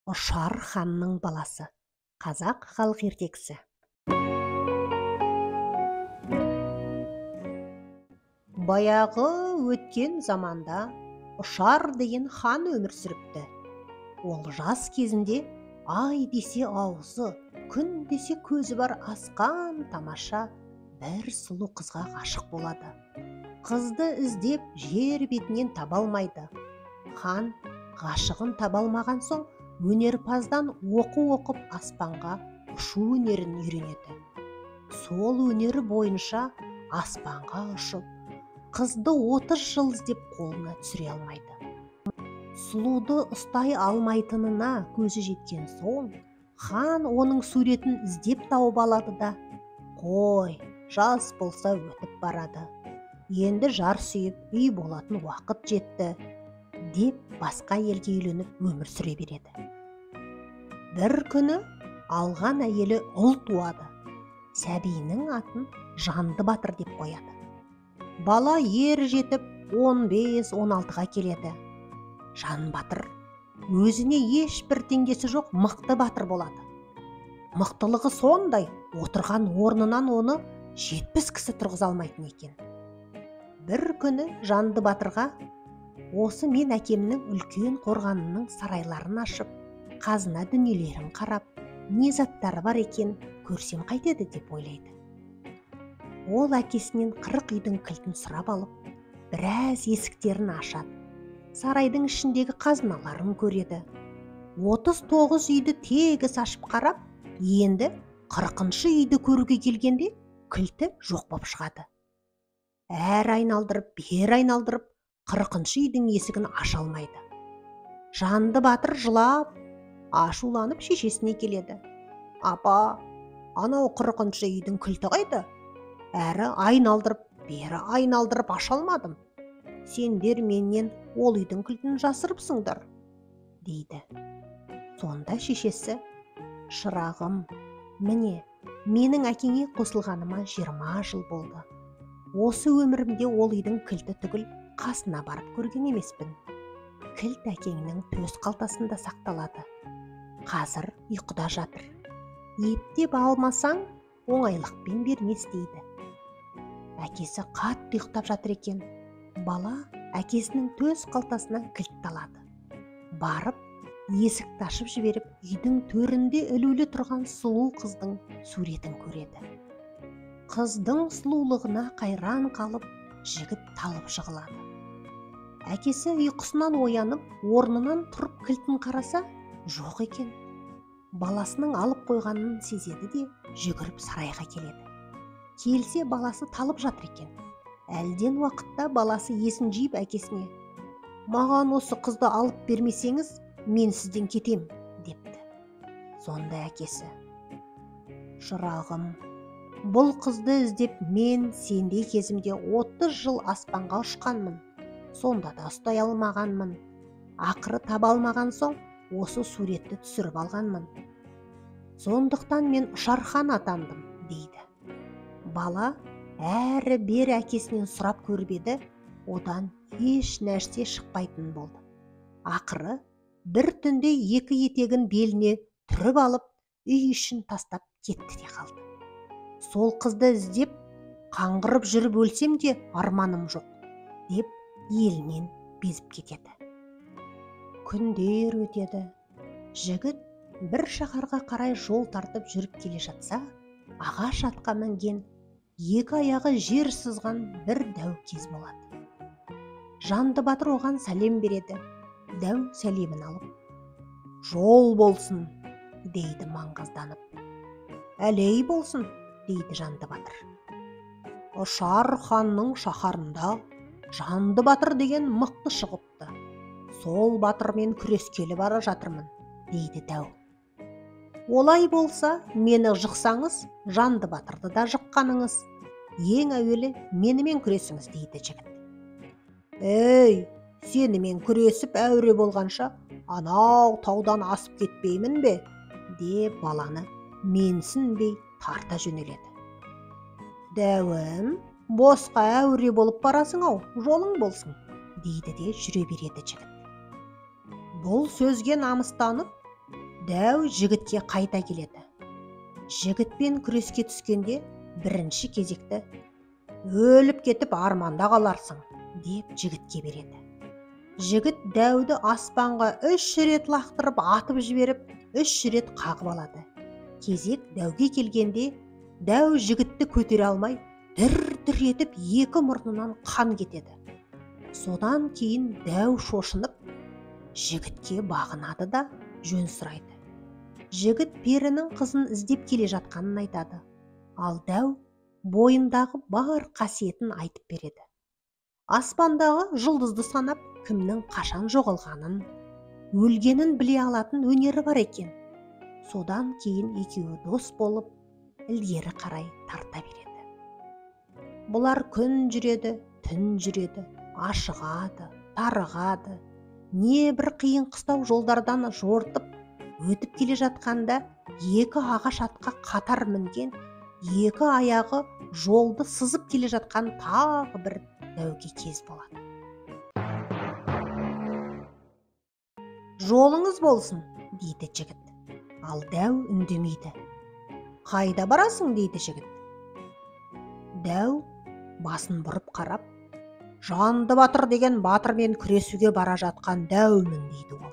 Ұшар ханның баласы. Қазақ халық ертегісі. Баяғы өткен заманда Ұшар деген хан өмір сүріпті. Ол жас кезінде ай десе аузы, күн десе көзі бар асқан тамаша бір сұлу қызға ғашық болады. Қызды іздеп жер бетінен таба алмайды. Хан ғашығын таба алмаған соң өнерпаздан оқу оқып аспанға ұшу өнерін үйренеді. Сол өнері бойынша аспанға ұшып, қызды 30 жыл іздеп қолына түсіре алмайды. Сұлуды ұстай алмайтынына көзі жеткен соң, хан оның суретін іздеп тауып алады да, қой, жас болса өтіп барады. Енді жар сүйіп, үй болатын уақыт жетті, деп басқа елге үйленіп өмір сүре береді. Бір күні алған әйелі ұл туады. Сәбиінің атын Жанды батыр деп қояды. Бала ер жетіп 15-16-ға келеді. Жан батыр өзіне ешбір теңдесі жоқ мықты батыр болады. Мықтылығы сондай, отырған орнынан оны 70 кісі тұрғыза алмайтын екен. Бір күні Жанды батырға осы мен әкемнің үлкен қорғанының сарайларын ашып, қазына дүниелерін қарап, не заттары бар екен көрсем қайтеді деп ойлайды. Ол әкесінен 40 үйдің кілтін сұрап алып, біраз есіктерін ашады. Сарайдың ішіндегі қазыналарын көреді. 39 үйді тегіс ашып қарап, енді 40-шы үйді көруге келгенде кілті жоқ боп шығады. Әр айналдырып, бер айналдырып, 40-шы үйдің есігін аша алмайды. Жанды батыр жылап, ашуланып шешесіне келеді. Апа, анау 40-шы үйдің кілті қайда? Әрі айналдырып, бері айналдырып аша алмадым. Сендер менен ол үйдің кілтін жасырыпсыңдар, дейді. Сонда шешесі, шырағым, міне, менің әкеңе қосылғаныма 20 жыл болды. Осы өмірімде ол үйдің кілті түгіл қасына барып көрген емеспін. Кілт әкеңнің төс қалтасында сақталады. Қазір ұйқыда жатыр. Ептеп алмасаң, оңайлықпен бермес, дейді. Әкесі қатты ұйықтап жатыр екен. Бала әкесінің төс қалтасынан кілтті алады. Барып, есікті ашып жіберіп, үйдің төрінде ілулі тұрған сұлу қыздың суретін көреді. Қыздың сұлулығына қайран қалып, жігіт талып жығылады. Әкесі ұйқысынан оянып, орнынан тұрып кілтін қараса, жоқ екен. Баласының алып қойғанын сезеді де, жүгіріп сарайға келеді. Келсе баласы талып жатыр екен. Әлден уақытта баласы есін жиып әкесіне, маған осы қызды алып бермесеңіз, мен сізден кетем, депті. Сонда әкесі, шырағым, бұл қызды іздеп мен сендей кезімде 30 жыл аспанға ұшқанмын. Сонда да ұстай алмағанмын. Ақыры таба алмаған соң осы суретті түсіріп алғанмын. Сондықтан мен Ұшар хан атандым, дейді. Бала әрі бері әкесінен сұрап көріп еді, одан еш нәрсе шықпайтын болды. Ақыры бір түнде екі етегін беліне түріп алып, үй ішін тастап кетті де қалды. Сол қызды іздеп, қаңғырып жүріп өлсем де арманым жоқ, деп елінен безіп кетеді. Күндер өтеді. Жігіт бір шаһарға қарай жол тартып жүріп келе жатса, ағаш атқа мінген, екі аяғы жер сызған бір дәу кез болады. Жанды батыр оған сәлем береді. Дәу сәлемін алып, жол болсын, дейді маңғазданып. Әлей болсын, дейді Жанды батыр. Ұшар ханның шаһарында Жанды батыр деген мықты шығыпты. Сол батырмен күрескелі бара жатырмын, дейді дәу. Олай болса, мені жықсаңыз, Жанды батырды да жыққаныңыз. Ең әуелі менімен күресіңіз, дейді жігіт. Ей, сенімен күресіп әуре болғанша, анау таудан асып кетпеймін бе, деп баланы менсінбей тарта жөнеледі. Дәуім, босқа әуре болып барасың ау, жолың болсын, дейді де жүре береді жігіт. Бұл сөзге намыстанып, Дәу жігітке қайта келеді. Жігітпен күреске түскенде бірінші кезекті өліп кетіп арманда қаларсың деп жігітке береді. Жігіт дәуді аспанға 3 рет лақтырып атып жіберіп, 3 рет қағып алады. Кезек дәуге келгенде дәу жігітті көтере алмай, дір-дір етіп 2 мұрнынан қан кетеді. Содан кейін дәу шошынып, жігітке бағынады да жөн сұрайды. Жігіт перінің қызын іздеп келе жатқанын айтады. Ал дәу бойындағы бар қасиетін айтып береді. Аспандағы жұлдызды санап, кімнің қашан жоғалғанын, өлгенін біле алатын өнері бар екен. Содан кейін екеуі дос болып, ілгері қарай тарта береді. Бұлар күн жүреді, түн жүреді, ашығады, тарығады. Не бір қиын қыстау жолдардан жортып, өтіп келе жатқанда 2 ағаш атқа қатар мінген, 2 аяғы жолды сызып келе жатқан тағы бір дәуге кез болады. Жолыңыз болсын, дейді жігіт. Ал дәу үндемейді. Қайда барасың, дейді жігіт. Дәу басын бұрып қарап, Жанды батыр деген батырмен күресуге бара жатқан дәумін, дейді ол.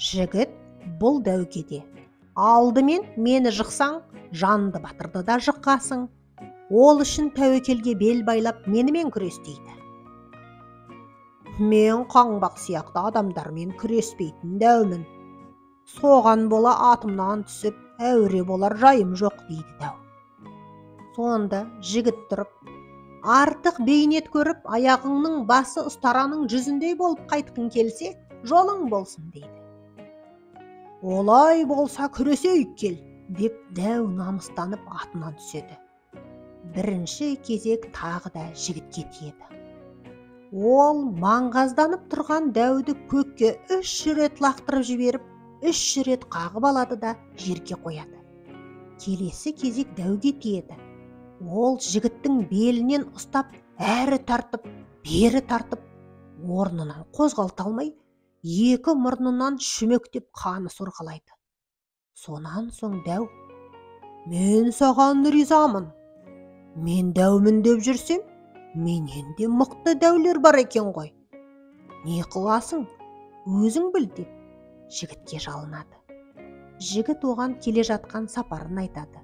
Жігіт бұл дәуге де, алдымен мені жықсаң, Жанды батырды да жыққасың. Ол үшін тәуекелге бел байлап менімен күрес, дейді. Мен қаңбақ сияқты адамдармен күреспейтін дәумін. Соған бола атымнан түсіп, әуре болар жайым жоқ, дейді дәу. Сонда жігіт тұрып, артық бейнет көріп, аяғыңның басы ұстараның жүзіндей болып қайтқың келсе, жолың болсын, дейді. Олай болса күресейік кел, деп дәу намыстанып атынан түседі. Бірінші кезек тағы да жігітке тиеді. Ол маңғазданып тұрған дәуді көкке 3 рет лақтырып жіберіп, 3 рет қағып алады да жерге қояды. Келесі кезек дәуге тиеді. Ол жігіттің белінен ұстап, әрі тартып, бері тартып, орнынан қозғалта алмай, 2 мұрнынан шүмектеп қаны сорғалайды. Сонан соң дәу, мен саған ризамын. Мен дәумін деп жүрсем, менен де мықты дәулер бар екен ғой. Не қыласың, өзің біл, деп жігітке жалынады. Жігіт оған келе жатқан сапарын айтады.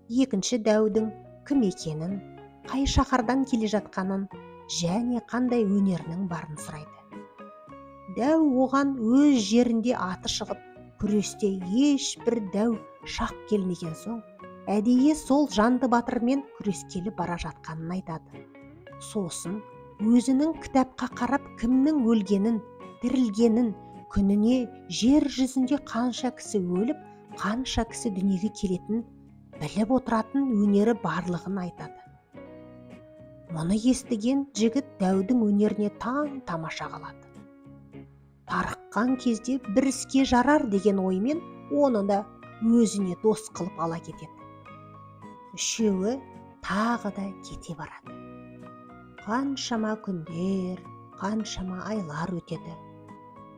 Екінші дәудің кім екенін, қай шаһардан келе жатқанын және қандай өнерінің барын сұрайды. Дәу оған өз жерінде аты шығып, күресте ешбір дәу шақ келмеген соң, әдейі сол Жанды батырмен күрескелі бара жатқанын айтады. Сосын өзінің кітапқа қарап кімнің өлгенін, тірілгенін, күніне жер жүзінде қанша кісі өліп, қанша кісі дүниеге келетінін біліп отыратын өнері барлығын айтады. Мұны естіген жігіт дәудің өнеріне таң тамаша қалады. Тарыққан кезде бір іске жарар деген оймен оны да өзіне дос қылып ала кетеді. Үшеуі тағы да кете барады. Қаншама күндер, қаншама айлар өтеді.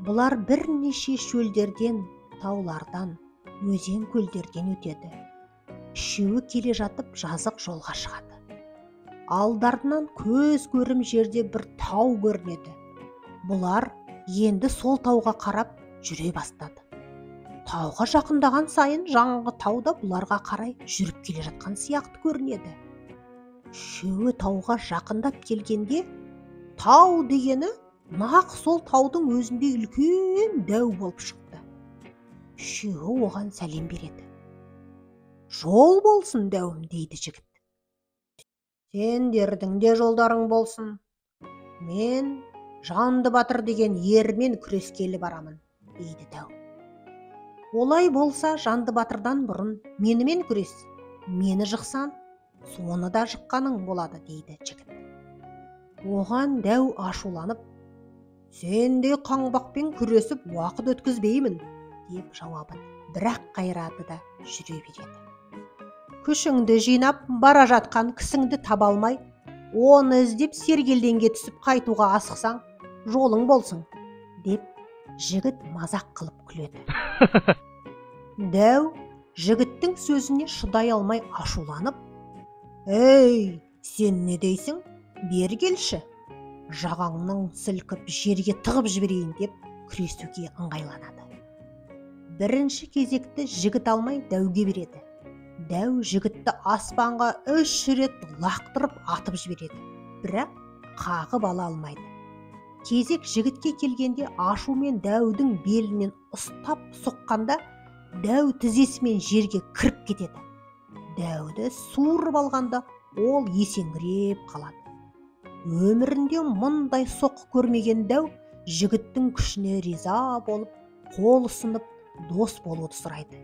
Бұлар бірнеше шөлдерден, таулардан, өзен көлдерден өтеді. Үшеуі келе жатып жазық жолға шығады. Алдарынан көз көрім жерде бір тау көрінеді. Бұлар енді сол тауға қарап жүре бастады. Тауға жақындаған сайын жаңғы тау да бұларға қарай жүріп келе жатқан сияқты көрінеді. Үшеуі тауға жақындап келгенде, тау дегені нақ сол таудың өзінде үлкен дәу болып шықты. Үшеуі оған сәлем береді. Жол болсын, дәуім, дейді жігіт. Сендердің де жолдарың болсын. Мен Жанды батыр деген ермен күрескелі барамын, дейді дәу. Олай болса, Жанды батырдан бұрын менімен күрес, мені жықсан, соны да жыққаның болады, дейді жігіт. Оған дәу ашуланып, сендей қаңбақпен күресіп уақыт өткізбеймін, деп жауабын бірақ қайрады да жүре береді. Күшіңді жинап, бара жатқан кісіңді таба алмай, оны іздеп сергелдеңге түсіп қайтуға асықсаң, жолың болсын, деп Жігіт мазақ қылып күледі. Дәу жігіттің сөзіне шыдай алмай ашуланып, «Ей, сен не дейсің? Бері келші, жағаңның сілкіп жерге тығып жіберейін» деп күресуге ыңғайланады. Бірінші кезекті жігіт алмай дәуге береді. Дәу жігітті аспанға 3 рет лақтырып атып жібереді, бірақ қағып ала алмайды. Кезек жігітке келгенде ашумен дәудің белінен ұстап соққанда дәу тізесімен жерге кіріп кетеді. Дәуді суырып алғанда ол есеңгіреп қалады. Өмірінде мұндай соққы көрмеген дәу жігіттің күшіне риза болып, қол ұсынып дос болуды сұрайды.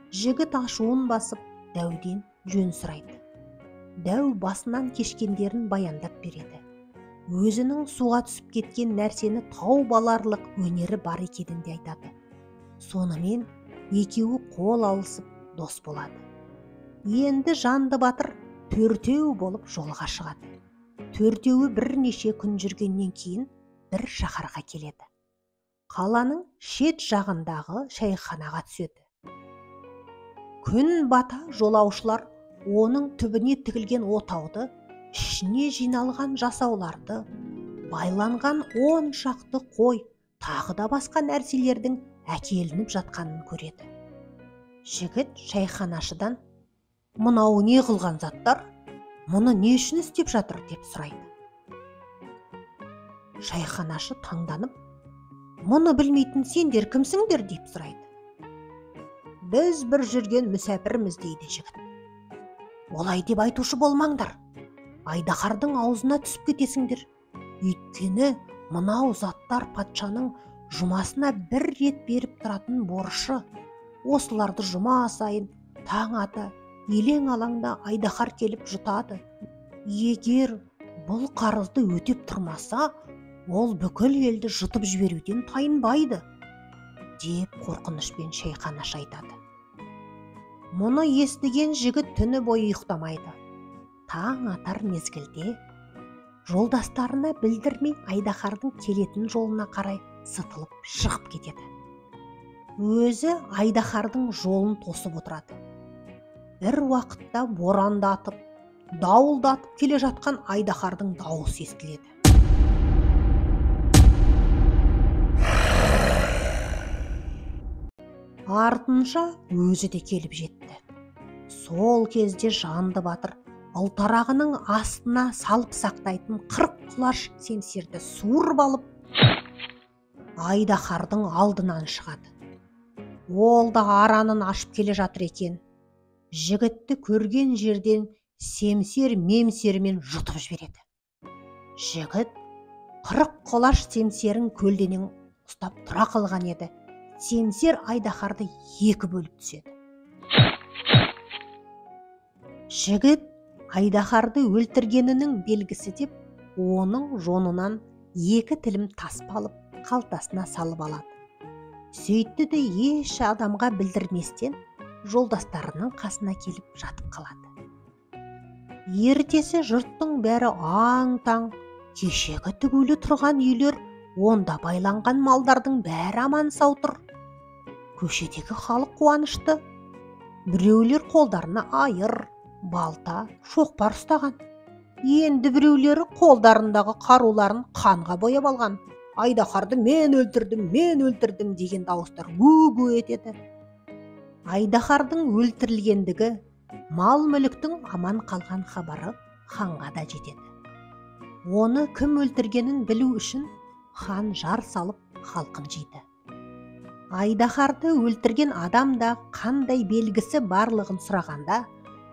Жігіт ашуын басып, дәуден жөн сұрайды. Дәу басынан кешкендерін баяндап береді. Өзінің суға түсіп кеткен нәрсені тауып аларлық өнері бар екенін де айтады. Сонымен екеуі қол алысып дос болады. Енді Жанды батыр төртеу болып жолға шығады. Төртеуі бірнеше күн жүргеннен кейін бір шаһарға келеді. Қаланың шет жағындағы шайханаға түседі. Күн бата жолаушылар оның түбіне тігілген отауды, ішіне жиналған жасауларды, байланған 10 шақты қой, тағы да басқа нәрселердің әкелініп жатқанын көреді. Жігіт шайханашыдан, «Мынау не қылған заттар? Мұны не үшін істеп жатыр?» деп сұрайды. Шайханашы таңданып, «Мұны білмейтін сендер кімсіңдер?» деп сұрайды. «Біз бір жүрген мүсәпірміз», дейді жігіт. «Олай деп айтушы болмаңдар. Айдаһардың аузына түсіп кетесіңдер. Өйткені мынау заттар патшаның жұмасына бір рет беріп тұратын борышы. Осыларды жұма сайын таң ата елең алаңда айдаһар келіп жұтады. Егер бұл қарызды өтеп тұрмаса, ол бүкіл елді жұтып жіберуден тайынбайды», деп қорқынышпен шайханашы айтады. Мұны естіген жігіт түні бойы ұйықтамайды. Таң атар мезгілде жолдастарына білдірмей айдаһардың келетін жолына қарай сытылып шығып кетеді. Өзі айдаһардың жолын тосып отырады. Бір уақытта борандатып, дауылдатып келе жатқан айдаһардың дауысы естіледі. Артынша өзі де келіп жетті. Сол кезде Жанды батыр ұлтарағының астына салып сақтайтын 40 құлаш семсерді суырып алып, айдаһардың алдынан шығады. Ол да аранын ашып келе жатыр екен. Жігітті көрген жерден семсер мемсермен жұтып жібереді. Жігіт 40 құлаш семсерін көлденең ұстап тұра қалған еді. Семсер айдаһарды 2 бөліп түседі. Жігіт айдаһарды өлтіргенінің белгісі деп, оның жонынан 2 тілім таспа алып, қалтасына салып алады. Сөйтті де еш адамға білдірместен жолдастарының қасына келіп жатып қалады. Ертесі жұрттың бәрі аң-таң, кешегі тігулі тұрған үйлер, онда байланған малдардың бәрі аман сау тұр. Көшедегі халық қуанышты. Біреулер қолдарына айыр, балта, шоқпар ұстаған. Енді біреулері қолдарындағы қаруларын қанға бояп алған. Айдаһарды мен өлтірдім, мен өлтірдім деген дауыстар гу-гу етеді. Айдаһардың өлтірілгендігі, мал-мүліктің аман қалған хабары ханға да жетеді. Оны кім өлтіргенін білу үшін хан жар салып халқын жиды. Айдаһарды өлтірген адам да қандай белгісі барлығын сұрағанда,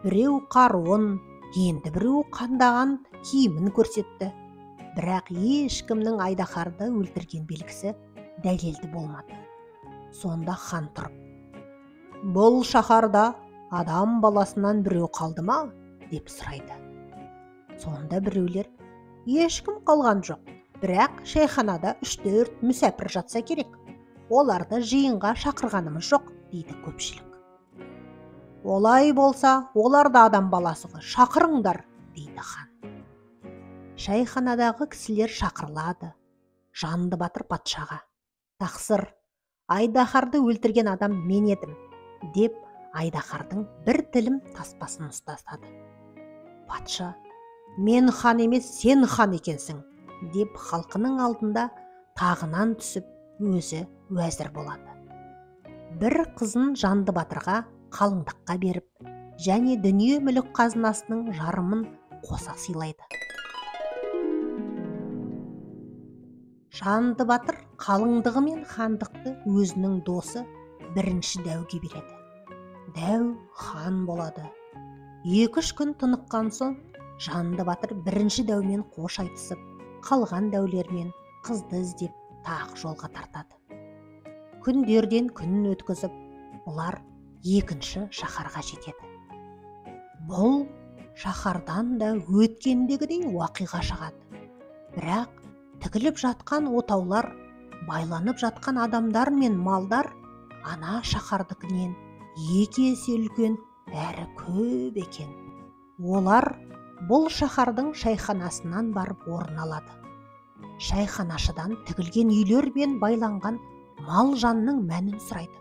біреу қаруын, енді біреу қандаған киімін көрсетті. Бірақ ешкімнің айдаһарды өлтірген белгісі дәлелді болмады. Сонда хан тұрып, «Бұл шаһарда адам баласынан біреу қалды ма?» деп сұрайды. Сонда біреулер, «Ешкім қалған жоқ, бірақ шайханада 3-4 мүсәпір жатса керек. Оларды жиынға шақырғанымыз жоқ», дейді көпшілік. «Олай болса, олар да адам баласы ғой, шақырыңдар», дейді хан. Шайханадағы кісілер шақырылады. Жанды батыр патшаға, Тақсыр, айдаһарды өлтірген адам мен едім, деп айдаһардың бір тілім таспасын ұстатады. Патша, мен хан емес, сен хан екенсің, деп халқының алдында тағынан түсіп, өзі уәзір болады. Бір қызын Жанды батырға қалыңдыққа беріп, және дүние мүлік қазынасының жарымын қоса сыйлайды. Жанды батыр қалыңдығы мен хандықты өзінің досы бірінші дәуге береді. Дәу хан болады. 2-3 күн тыныққан соң Жанды батыр бірінші дәумен қош айтысып, қалған дәулермен қызды іздеп тағы жолға тартады. Күндерден күн өткізіп, бұлар екінші шаһарға жетеді. Бұл шаһардан да өткендегідей уақиға шығады. Бірақ тігіліп жатқан отаулар, байланып жатқан адамдар мен малдар ана шаһардікінен 2 есе үлкен әрі көп екен. Олар бұл шаһардың шайханасынан барып орын алады. Шайханашыдан тігілген үйлер мен байланған мал жанның мәнін сұрайды.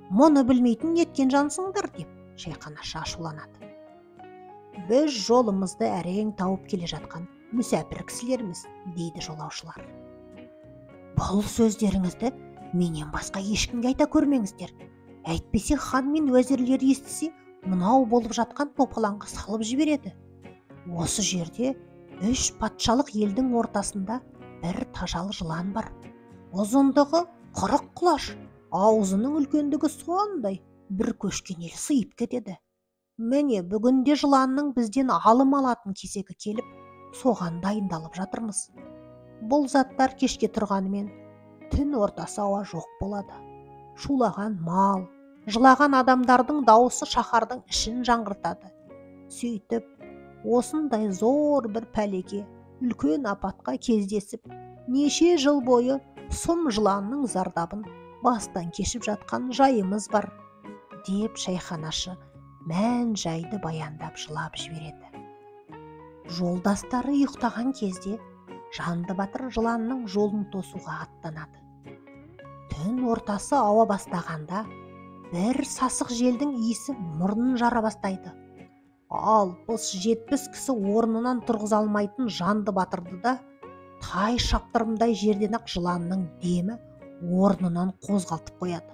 Мұны білмейтін неткен жансыңдар, деп шайханашы ашуланады. Біз жолымызды әрең тауып келе жатқан мүсәпір кісілерміз, дейді жолаушылар. Бұл сөздеріңізді менен басқа ешкімге айта көрмеңіздер. Әйтпесе хан мен уәзірлер естісе, мынау болып жатқан топалаңға салып жібереді. Осы жерде 3 патшалық елдің ортасында бір тажал жылан бар. Ұзындығы 40 құлаш, аузының үлкендігі сондай, бір көшкен ел сыйып кетеді. Міне бүгінде жыланның бізден алым алатын кезегі келіп, соған дайындалып жатырмыз. Бұл заттар кешке тұрғанымен түн ортасы ауа жоқ болады. Шулаған мал, жылаған адамдардың дауысы шаһардың ішін жаңғыртады. Сөйтіп, осындай зор бір пәлеге, үлкен апатқа кездесіп, неше жыл бойы сұм жыланның зардабын бастан кешіп жатқан жайымыз бар, деп шайханашы мән жайды баяндап жылап жібереді. Жолдастары ұйықтаған кезде Жанды батыр жыланның жолын тосуға аттанады. Түн ортасы ауа бастағанда бір сасық желдің иісі мұрнын жара бастайды. 60-70 кісі орнынан тұрғыза алмайтын Жанды батырды да тай шаптырымдай жерден-ақ жыланның демі орнынан қозғалтып қояды.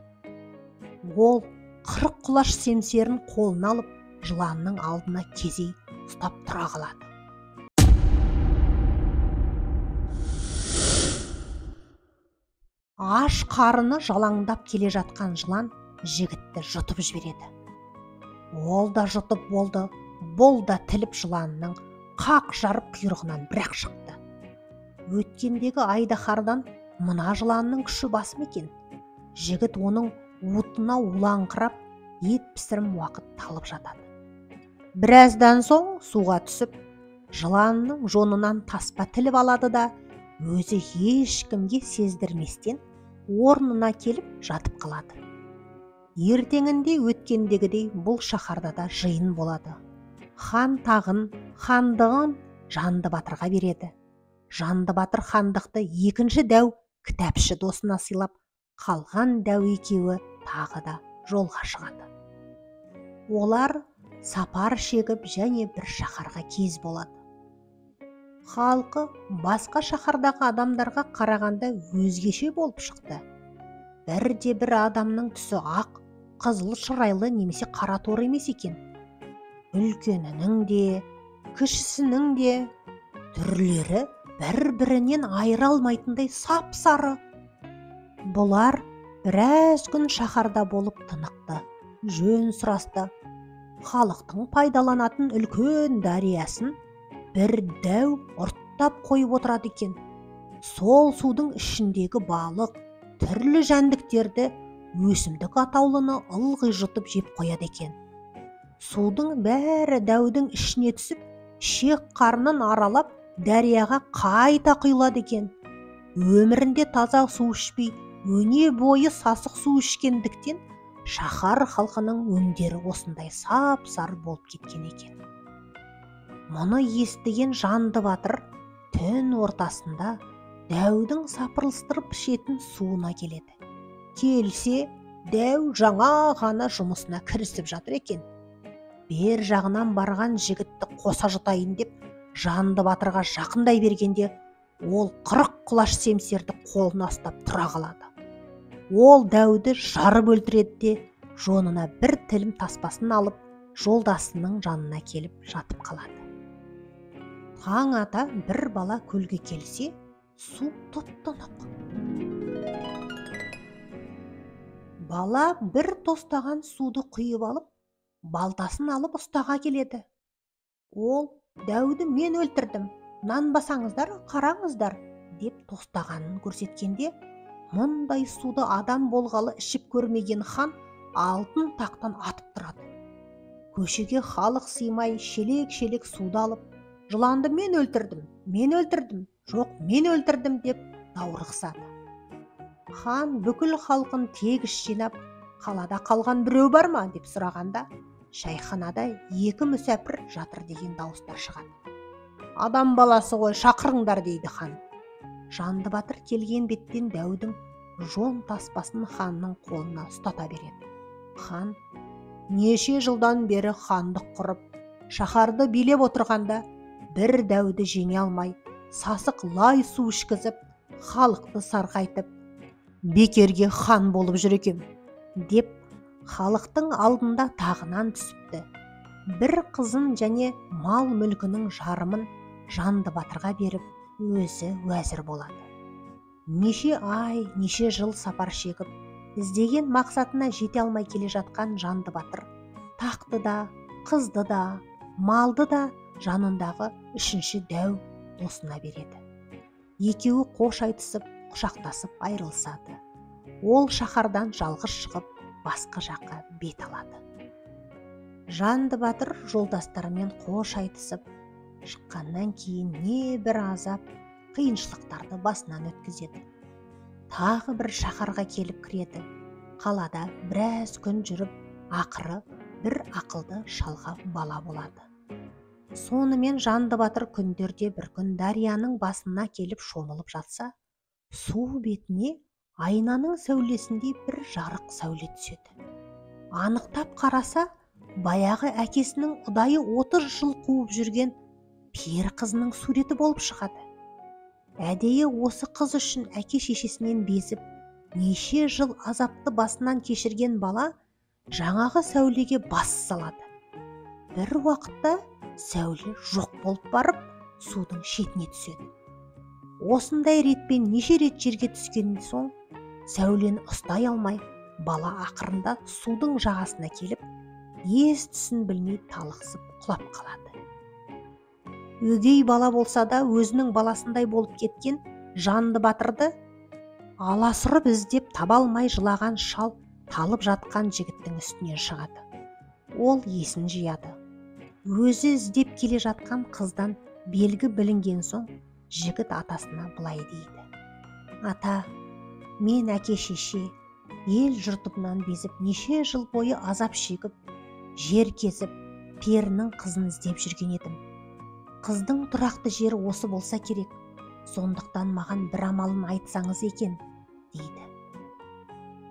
Ол 40 құлаш семсерін қолына алып, жыланның алдына кезей ұстап тұра қалады. Аш қарыны жалаңдап келе жатқан жылан жігітті жұтып жібереді. Ол да жұтып болды, бұл да тіліп жыланның қақ жарып құйрығынан бірақ шықты. Өткендегі айдаһардан мына жыланның күші басым екен. Жігіт оның уытына улаңқырап, ет пісірім уақыт талып жатады. Біраздан соң суға түсіп, жыланның жонынан таспа тіліп алады да, өзі ешкімге сездірместен орнына келіп жатып қалады. Ертеңінде өткендегідей бұл шаһарда да жиын болады. Хан тағын, хандығын Жанды батырға береді. Жанды батыр хандықты екінші дәу кітапшы досына сыйлап, қалған дәу екеуі тағы да жолға шығады. Олар сапар шегіп және бір шаһарға кез болады. Халқы басқа шаһардағы адамдарға қарағанда өзгеше болып шықты. Бірде бір адамның түсі ақ, қызыл шырайлы немесе қара торы емес екен. Үлкенінің де, кішісінің де түрлері бір-бірінен айыра алмайтындай сап-сары. Бұлар біраз күн шаһарда болып тынықты, жөн сұрасты. Халықтың пайдаланатын үлкен дариясын бір дәу ұрттап қойып отырады екен. Сол судың ішіндегі балық, түрлі жәндіктерді, өсімдік атаулыны ылғи жұтып жеп қояды екен. Судың бәрі дәудің ішіне түсіп, шек қарнын аралап, дарияға қайта құйылады екен. Өмірінде таза су ішпей, өне бойы сасық су ішкендіктен шаһар халқының өңдері осындай сап-сары болып кеткен екен. Мұны естіген Жанды батыр түн ортасында Дәудің сапырылыстырып ішетін суына келеді. Келсе, дәу жаңа ғана жұмысына кірісіп жатыр екен. Бер жағынан барған жігітті қоса жұтайын деп Жанды батырға жақындай бергенде, ол 40 құлаш семсерді қолына ұстап тұра қалады. Ол дәуді жарып өлтіреді де, жонына бір тілім таспасын алып, жолдасының жанына келіп жатып қалады. Таң ата бір бала көлге келсе, су тұп-тұнық. Бала бір тостаған суды құйып алып, балтасын алып ұстаға келеді. Ол, дәуді мен өлтірдім, нанбасаңыздар, қараңыздар, деп тостағанын көрсеткенде, мұндай суды адам болғалы ішіп көрмеген хан алтын тақтан атып тұрады. Көшеге халық сыймай шелек-шелек суды алып, жыланды мен өлтірдім, мен өлтірдім, жоқ мен өлтірдім деп даурықсады. Хан бүкіл халқын тегіс жинап, қалада қалған біреу бар ма деп сұрағанда, шайханада 2 мүсәпір жатыр деген дауыстар шығады. Адам баласы ғой, шақырыңдар дейді хан. Жанды батыр келген беттен дәудің жон таспасын ханның қолына ұстата береді. Хан, неше жылдан бері хандық құрып, шаһарды билеп отырғанда, бір дәуді жеңе алмай, сасық лай су ішкізіп, халықты сарғайтып, бекерге хан болып жүр екен, деп халықтың алдында тағынан түсіпті. Бір қызын және мал мүлкінің жарымын Жанды батырға беріп, өзі уәзір болады. Неше ай, неше жыл сапар шегіп, іздеген мақсатына жете алмай келе жатқан Жанды батыр тақты да, қызды да, малды да жанындағы үшінші дәу досына береді. Екеуі қош айтысып, құшақтасып айырылысады. Ол шаһардан жалғыз шығып, басқа жаққа бет алады. Жанды батыр жолдастарымен қош айтысып, шыққаннан кейін не бір азап, қиыншылықтарды басынан өткізеді. Тағы бір шаһарға келіп кіреді. Қалада біраз күн жүріп, ақыры бір ақылды шалға бала болады. Сонымен Жанды батыр күндерде бір күн дарияның басына келіп шомылып жатса, су бетіне айнаның сәулесіндей бір жарық сәуле түседі. Анықтап қараса, баяғы әкесінің ұдайы 30 жыл қуып жүрген пері қызының суреті болып шығады. Әдейі осы қыз үшін әке шешесінен безіп, неше жыл азапты басынан кешірген бала жаңағы сәулеге бас салады. Бір уақытта сәуле жоқ болып барып, судың шетіне түседі. Осындай ретпен неше рет жерге түскен соң, сәулені ұстай алмай, бала ақырында судың жағасына келіп, ес түсін білмей талықсып құлап қалады. Өгей бала болса да өзінің баласындай болып кеткен Жанды батырды аласұрып іздеп таба алмай жылаған шал талып жатқан жігіттің үстінен шығады. Ол есін жияды. Өзі іздеп келе жатқан қыздан белгі білінген соң, жігіт атасына былай дейді. Ата, мен әке шеше, ел жұртымнан безіп неше жыл бойы азап шегіп, жер кезіп, перінің қызын іздеп жүрген едім. Қыздың тұрақты жері осы болса керек, сондықтан маған бір амалын айтсаңыз екен, дейді.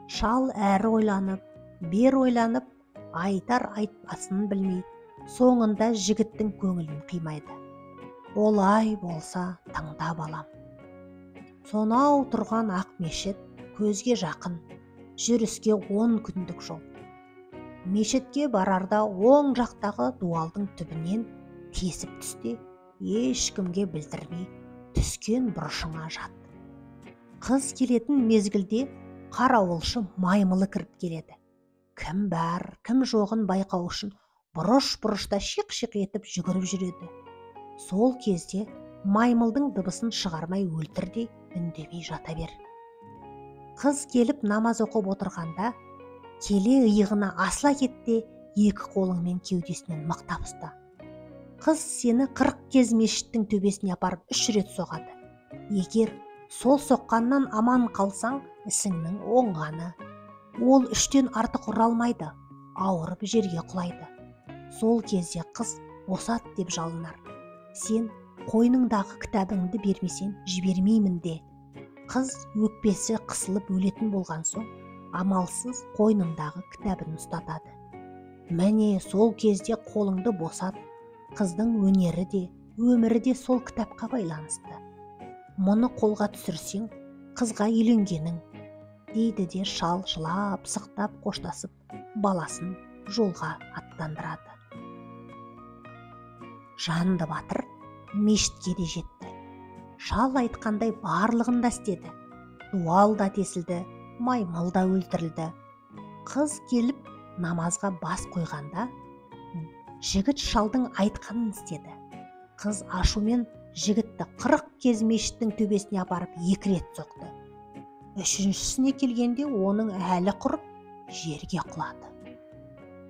Шал әрі ойланып, бер ойланып, айтар айтпасын білмей, соңында жігіттің көңілін қимайды. Олай болса тыңда балам. Сонау тұрған ақ мешіт көзге жақын, жүріске 10 күндік жол. Мешітке барарда оң жақтағы дуалдың түбінен тесіп түсте, ешкімге білдірмей түскен бұрышыңа жат. Қыз келетін мезгілде қарауылшы маймылы кіріп келеді. Кім бар, кім жоғын байқау үшін бұрыш-бұрышта шиқ-шиқ етіп жүгіріп жүреді. Сол кезде маймылдың дыбысын шығармай өлтір де үндемей жата бер. Қыз келіп намаз оқып отырғанда, келе иығына асыла кетте, екі қолыңмен кеудесінен мықтап ұста. Қыз сені 40 кез мешіттің төбесіне апарып 3 рет соғады. Егер сол соққаннан аман қалсаң, ісіңнің оңғаны. Ол 3-тен артық ұра алмайды, ауырып жерге құлайды. Сол кезде қыз босат деп жалынар. Сен Қойныңдағы кітабыңды бермесең жібермеймін де. Қыз өкпесі қысылып өлетін болған соң амалсыз қойнындағы кітабын ұстатады. Міне сол кезде қолыңды босат. Қыздың өнері де, өмірі де сол кітапқа байланысты. Мұны қолға түсірсең, қызға үйленгенің, дейді де шал жылап, сықтап қоштасып, баласын жолға аттандырады. Жанды батыр мешітке де жетті. Шал айтқандай барлығын да істеді. Дуал да тесілді, маймыл да өлтірілді. Қыз келіп намазға бас қойғанда, жігіт шалдың айтқанын істеді. Қыз ашумен жігітті 40 кез мешіттің төбесіне апарып 2 рет соқты. Үшіншісіне келгенде оның әлі құрып жерге құлады.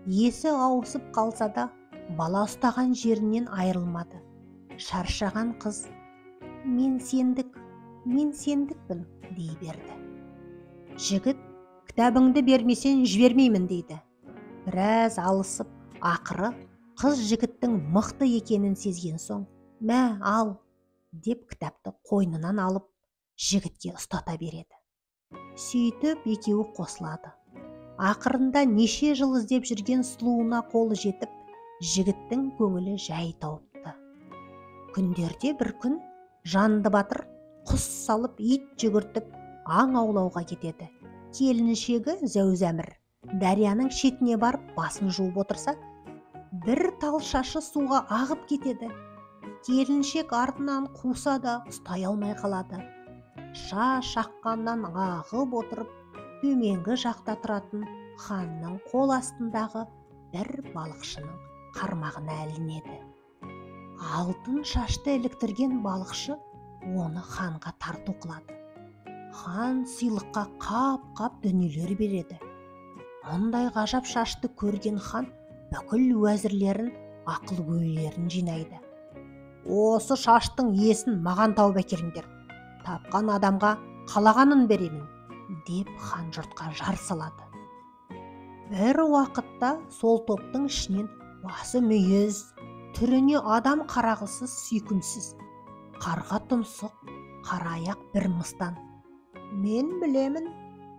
Есі ауысып қалса да бала ұстаған жерінен айырылмады. Шаршаған қыз «Мен сендік, мен сендікпін» дей берді. Жігіт «Кітабыңды бермесең жібермеймін» дейді. Біраз алысып, ақыры қыз жігіттің мықты екенін сезген соң «Мә, ал» деп кітапты қойнынан алып жігітке ұстата береді. Сөйтіп екеуі қосылады. Ақырында неше жыл іздеп жүрген сұлуына қолы жетіп, жігіттің көңілі жай тауыпты. Күндерде бір күн Жанды батыр құс салып ит жүгіртіп аң аулауға кетеді. Келіншегі Зәузәмір дарияның шетіне барып басын жуып отырса, бір тал шашы суға ағып кетеді. Келіншек артынан қуса да ұстай алмай қалады. Шаш аққаннан ағып отырып, төменгі жақта тұратын ханның қол астындағы бір балықшының қармағына ілінеді. Алтын шашты іліктірген балықшы оны ханға тарту қылады. Хан сыйлыққа қап-қап дүниелер береді. Мұндай ғажап шашты көрген хан бүкіл уәзірлерін, ақылгөйлерін жинайды. Осы шаштың иесін маған тауып әкеліңдер. Тапқан адамға қалағанын беремін, деп хан жұртқа жар салады. Бір уақытта сол топтың ішінен басы мүйіз, түріне адам қарағысыз сүйкімсіз, қарға тұмсық, қара аяқ бір мыстан. Мен білемін,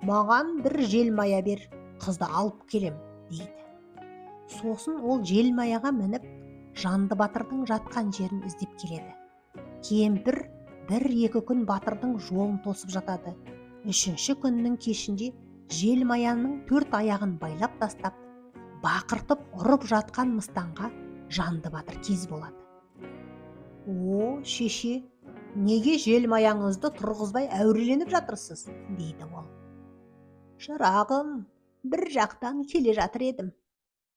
маған бір желмая бер, қызды алып келем, дейді. Сосын ол желмаяға мініп, Жанды батырдың жатқан жерін іздеп келеді. Кемпір бір-екі күн батырдың жолын тосып жатады. Үшінші күннің кешінде желмаяның 4 аяғын байлап тастап, бақыртып ұрып жатқан мыстанға Жанды батыр кез болады. О, шеше, неге желмаяңызды тұрғызбай әуреленіп жатырсыз, дейді ол. Шырағым, бір жақтан келе жатыр едім.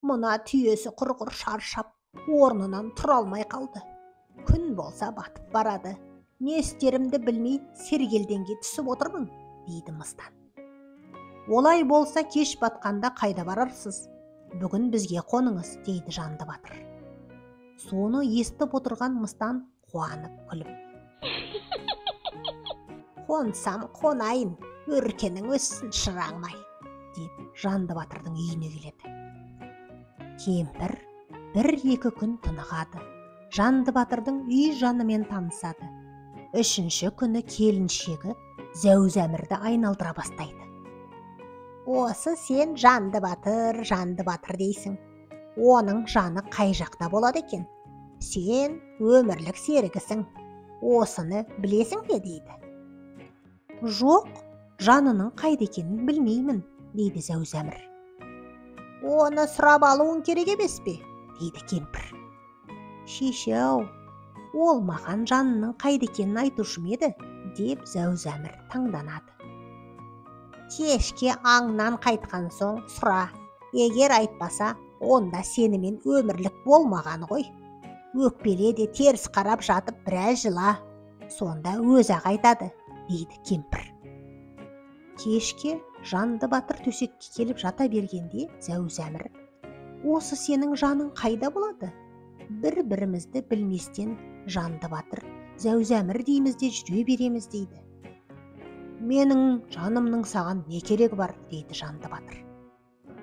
Мына түйесі құрғыр шаршап, орнынан тұра алмай қалды. Күн болса батып барады. Не істерімді білмей сергелдеңге түсіп отырмын, дейді мыстан. Олай болса кеш батқанда қайда барарсыз? Бүгін бізге қоныңыз, дейді Жанды батыр. Соны естіп отырған мыстан қуанып күліп. Қонсам қонайын, өркенің өссін шырағым-ай, деп Жанды батырдың үйіне келеді. Кемпір бір-екі күн тынығады. Жанды батырдың үй жанымен танысады. Үшінші күні келіншегі Зәузәмірді айналдыра бастайды. Осы сен Жанды батыр, Жанды батыр дейсің. Оның жаны қай жақта болады екен? Сен өмірлік серігісің. Осыны білесің бе, дейді. Жоқ, жанының қайда екенін білмеймін, дейді Зәузәмір. Оны сұрап алуың керек емес пе, дейді кемпір. Шеше-ау, ол маған жанының қайда екенін айтушы ма еді, деп Зәузәмір таңданады. Кешке аңнан қайтқан соң сұра, егер айтпаса, онда сенімен өмірлік болмаған ғой. Өкпеле де теріс қарап жатып біраз жыла, сонда өзі-ақ айтады, дейді кемпір. Кешке Жанды батыр төсекке келіп жата бергенде Зәузәмір, осы сенің жаның қайда болады? Бір-бірімізді білместен Жанды батыр, Зәузәмір дейміз де жүре береміз, дейді. Менің жанымның саған не керегі бар, дейді Жанды батыр.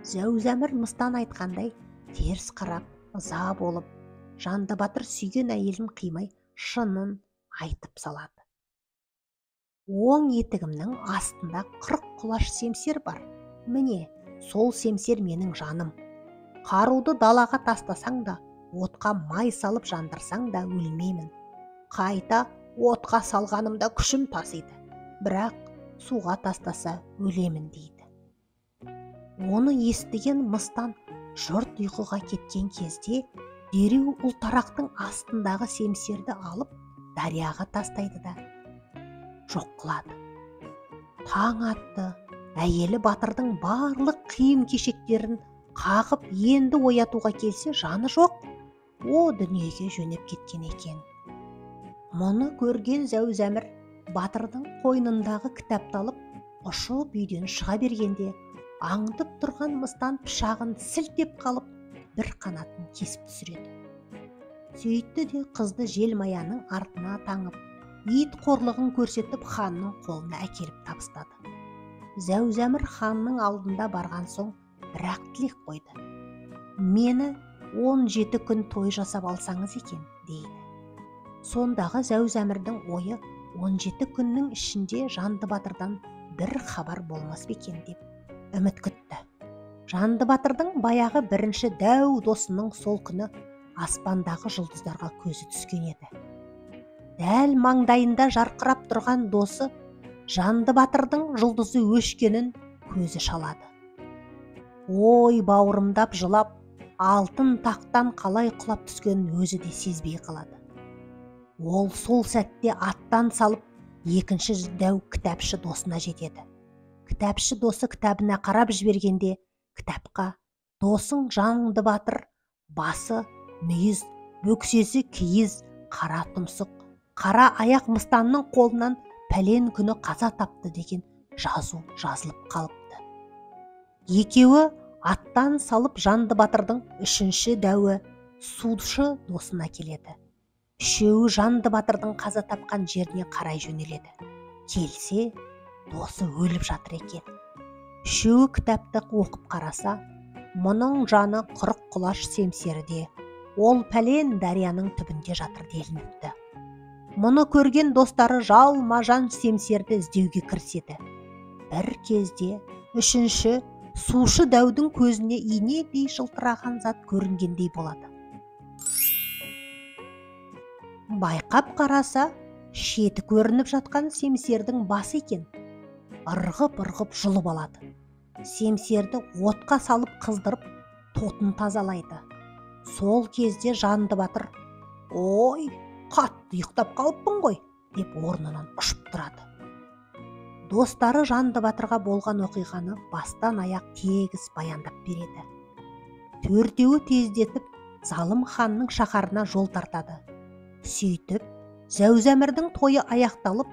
Зәузәмір мыстан айтқандай теріс қарап, ыза болып, Жанды батыр сүйген әйелін қимай шынын айтып салады. Оң етігімнің астында 40 құлаш семсер бар. Міне, сол семсер менің жаным. Қаруды далаға тастасаң да, отқа май салып жандырсаң да өлмеймін. Қайта отқа салғанымда күшім тасиды. Бірақ суға тастаса өлемін дейді. Оны естіген мыстан жұрт ұйқыға кеткен кезде дереу ұлтарақтың астындағы семсерді алып дарияға тастайды да жоқ қылады. Таң атты, әйелі батырдың барлық киім-кешектерін қағып енді оятуға келсе жаны жоқ, о дүниеге жөнеп кеткен екен. Мұны көрген Зәузәмір батырдың қойнындағы кітапты алып ұшып үйден шыға бергенде аңдып тұрған мыстан пышағын сілтеп қалып бір қанатын кесіп түсіреді. Сөйтті де қызды желмаяның артына таңып, ит қорлығын көрсетіп ханның қолына әкеліп табыстады. Зәузәмір ханның алдында барған соң бірақ тілек қойды. Мені 17 күн той жасап алсаңыз екен, дейді. Сондағы Зәузәмірдің ойы 17 күннің ішінде Жанды батырдан бір хабар болмас ба екен деп үміт күтті. Жанды батырдың баяғы бірінші дәу досының сол күні аспандағы жұлдыздарға көзі түскен еді. Дәл маңдайында жарқырап тұрған досы Жанды батырдың жұлдызы өшкенін көзі шалады. Ой бауырымдап жылап, алтын тақтан қалай құлап түскенін өзі де сезбей қалады. Ол сол сәтте аттан салып, екінші дәу кітапшы досына жетеді. Кітапшы досы кітабына қарап жібергенде, кітапқа досың Жанды батыр, басы мүйіз, бөксесі киіз, қара тұмсық, қара аяқ мыстанның қолынан пәлен күні қаза тапты деген жазу жазылып қалыпты. Екеуі аттан салып Жанды батырдың үшінші дәуі сушы досына келеді. Үшеуі Жанды батырдың қаза тапқан жеріне қарай жөнеледі. Келсе, досы өліп жатыр екен. Үшеуі кітапты оқып қараса, мұның жаны 40 құлаш семсерде, ол пәлен дарияның түбінде жатыр делініпті. Мұны көрген достары жалма-жан семсерді іздеуге кіріседі. Бір кезде үшінші сушы дәудің көзіне инедей жылтыраған зат көрінгендей болады. Байқап қараса, шеті көрініп жатқан семсердің басы екен. Ырғып-ырғып жұлып алады. Семсерді отқа салып қыздырып, тотын тазалайды. Сол кезде Жанды батыр, «Ой, қатты ұйықтап қалыппын ғой», деп орнынан ұшып тұрады. Достары Жанды батырға болған оқиғаны бастан аяқ тегіс баяндап береді. Төртеуі тездетіп, залым ханның шаһарына жол тартады. Сөйтіп, Зәузәмірдің тойы аяқталып,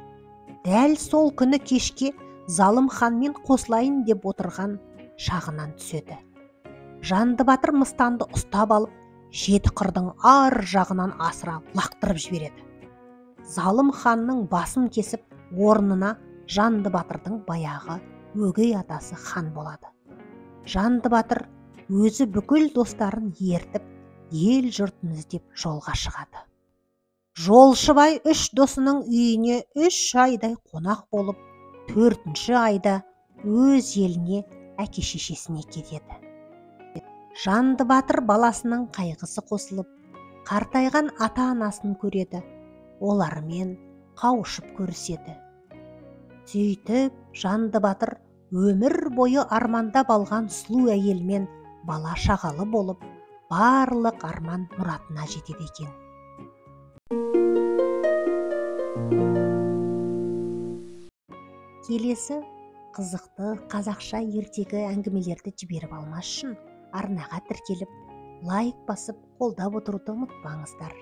дәл сол күні кешке залым ханмен қосылайын деп отырған шағынан түседі. Жанды батыр мыстанды ұстап алып, жеті қырдың ар жағынан асыра лақтырып жібереді. Залым ханның басын кесіп, орнына Жанды батырдың баяғы өгей атасы хан болады. Жанды батыр өзі бүкіл достарын ертіп, ел жұртын іздеп жолға шығады. Жолшыбай үш досының үйіне 3 айдай қонақ болып, 4-ші айда өз еліне әке шешесіне кетеді. Жанды батыр баласының қайғысы қосылып, қартайған ата-анасын көреді, олармен қауышып көріседі. Сөйтіп, Жанды батыр өмір бойы армандап алған сұлу әйелмен бала шағалы болып, барлық арман мұратына жетеді екен. Келесі қызықты қазақша ертегі әңгімелерді жіберіп алмас үшін арнаға тіркеліп, лайк басып, қолдап отыруды ұмытпаңыздар.